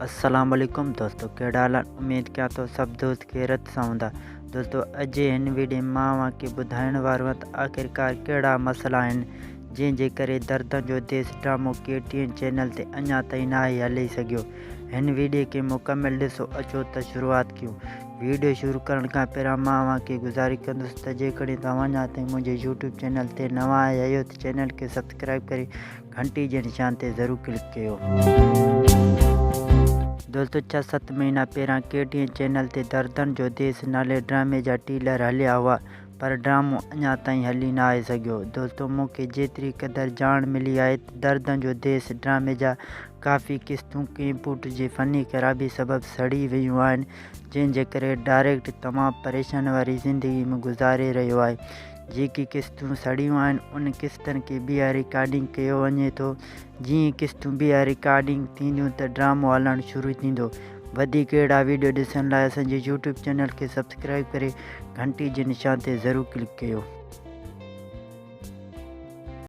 السلام عليڪم دوستو ڪهڙا حال آهن اميد ڪيان ٿو سڀ دوست خيرت سان هوندا دوستو اڄ جي هن ويڊيو ۾ مان اوهان کي ٻڌائڻ وارو آهيان ته آخرڪار ڪهڙا مسئلا آهن جنهن جي ڪري دردن جو ديس ڊرامو ڪي ٽي اين چينل تي اڃا تائين ناهي هلي سگهيو هن ويڊيو کي مڪمل ڏسو اچو ته شروعات ڪيون ويڊيو شروع ڪرڻ کان پهريان مان اوهان کي گذارش ڪندس ته جيڪڏهن توهان اڃا تائين منهنجي يوٽيوب چينل تي نوان آيا آهيو ته چينل کي سبسڪرائب ڪري گهنٽي جي نشان تي ضرور ڪلڪ ڪيو. دوستو ڇهه ست مهينا پهريان ڪي ٽي اين چينل تي دردن جو ديس نالي ڊرامي جا ٽيلر هليا هئا پر ڊرامو اڃا تائين هلي ناهي سگهيو. دوستو مون کي جيتري قدر ڄاڻ ملي آهي ته دردن جو ديس ڊرامي جا ڪافي قسطون ڪمپيوٽر جي فني خرابي سبب سڙي ويون آهن جنهن جي ڪري ڊائريڪٽ تمام پريشاني واري زندگي ۾ گذاري رهيو آهي جيڪي قسطون سڙيون آهن ان قسطن کي ٻيهر رڪارڊنگ ڪيو وڃي ٿو جيئن قسطون ٻيهر رڪارڊنگ ٿينديون ته ڊرامو هلڻ شروع ٿيندو وڌيڪ اهڙا ويڊيو ڏسڻ لاء اسان جي يوٽيوب چينل کي سبسڪرائب ڪري گهنٽي جي نشان تي ضرور ڪلڪ ڪيو.